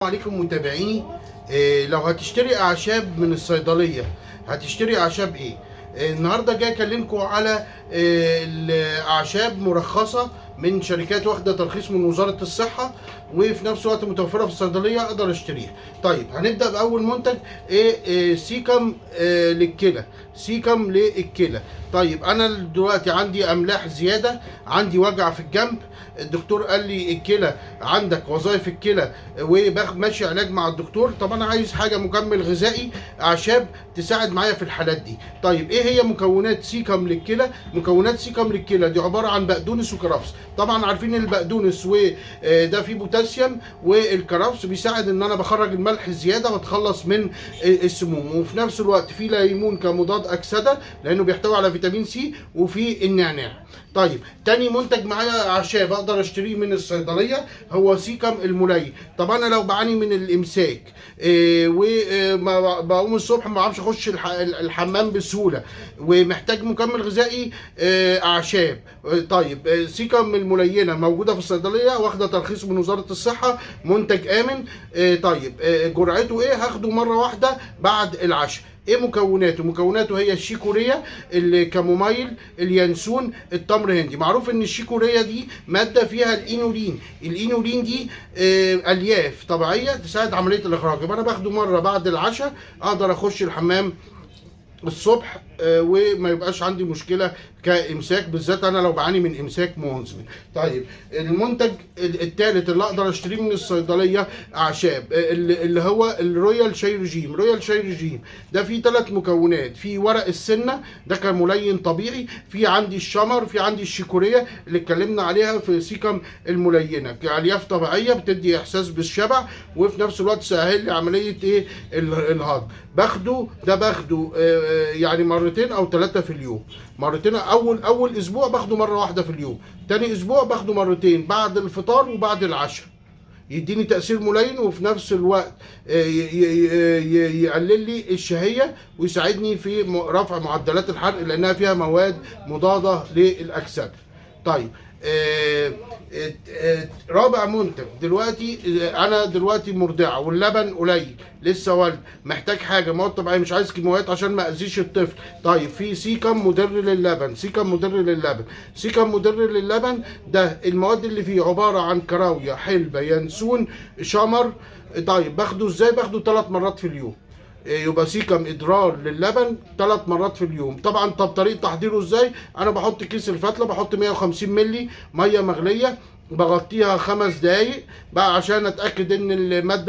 عليكم متابعيني. لو هتشتري اعشاب من الصيدلية هتشتري اعشاب ايه؟ النهارده جاي اكلمكم على الاعشاب مرخصة من شركات واخده ترخيص من وزارة الصحة، وفي نفس الوقت متوفرة في الصيدلية اقدر اشتريها. طيب هنبدا باول منتج ايه؟ سيكم للكلى، سيكم للكلى. طيب انا دلوقتي عندي املاح زيادة، عندي وجع في الجنب، الدكتور قال لي الكلى عندك وظائف الكلى، وماشي علاج مع الدكتور. طب انا عايز حاجة مكمل غذائي، اعشاب تساعد معايا في الحالات دي. طيب ايه هي مكونات سيكم للكلى؟ مكونات سيكم للكلى دي عبارة عن بقدونس وكرفس. طبعا عارفين البقدونس وده فيه بوتاسيوم، والكرفس بيساعد ان انا بخرج الملح الزيادة واتخلص من السموم، وفي نفس الوقت فيه ليمون كمضاد اكسده لانه بيحتوي على فيتامين سي، وفي النعناع. طيب تاني منتج معايا اعشاب اقدر اشتريه من الصيدلية هو سيكم الملين. طب انا لو بعاني من الامساك وما بقوم الصبح ما بعرفش اخش الحمام بسهولة، ومحتاج مكمل غذائي اعشاب. طيب سيكم الملينه موجودة في الصيدلية، واخده ترخيص من وزارة الصحة، منتج امن. طيب جرعته ايه؟ هاخده مرة واحدة بعد العشاء. ايه مكوناته؟ مكوناته هي الشيكوريا، الكامومايل، اليانسون، التمر هندي. معروف ان الشيكوريا دي مادة فيها الانولين، الانولين دي الياف طبيعية تساعد عملية الاخراج. يبقى انا باخده مرة بعد العشاء، اقدر اخش الحمام الصبح وما يبقاش عندي مشكلة كامساك، بالذات انا لو بعاني من امساك مزمن. طيب المنتج الثالث اللي اقدر اشتريه من الصيدلية اعشاب اللي هو الرويال شاي رجيم. رويال شاي رجيم ده فيه 3 مكونات، في ورق السنة ده كملين طبيعي، في عندي الشمر، في عندي الشيكوريه اللي اتكلمنا عليها في سيكم الملينه، كالياف طبيعية بتدي احساس بالشبع، وفي نفس الوقت سهل لي عملية ايه الهضم. باخده ده باخده يعني مرتين او 3 في اليوم، مرتين. اول اسبوع باخده مرة واحدة في اليوم، تاني اسبوع باخده مرتين بعد الفطار وبعد العشاء، يديني تأثير ملين، وفي نفس الوقت يقلل لي الشهية ويساعدني في رفع معدلات الحرق لأنها فيها مواد مضادة للأكسدة. طيب رابع منتج دلوقتي، انا دلوقتي مرضعه واللبن قليل، لسه والد، محتاج حاجة مواد طبيعية، مش عايز كيماويات عشان ما اذيش الطفل. طيب في سيكم مدر للبن، سيكم مدر للبن، سيكم مدر للبن ده المواد اللي فيه عبارة عن كراويه، حلبة، ينسون، شمر. طيب باخده ازاي؟ باخده 3 مرات في اليوم، يبقى سيكم ادرار للبن 3 مرات في اليوم. طبعا طب طريقه تحضيره ازاي؟ انا بحط كيس الفتله، بحط 150 ملي مية مغليه، بغطيها 5 دقايق بقى عشان اتاكد ان المادة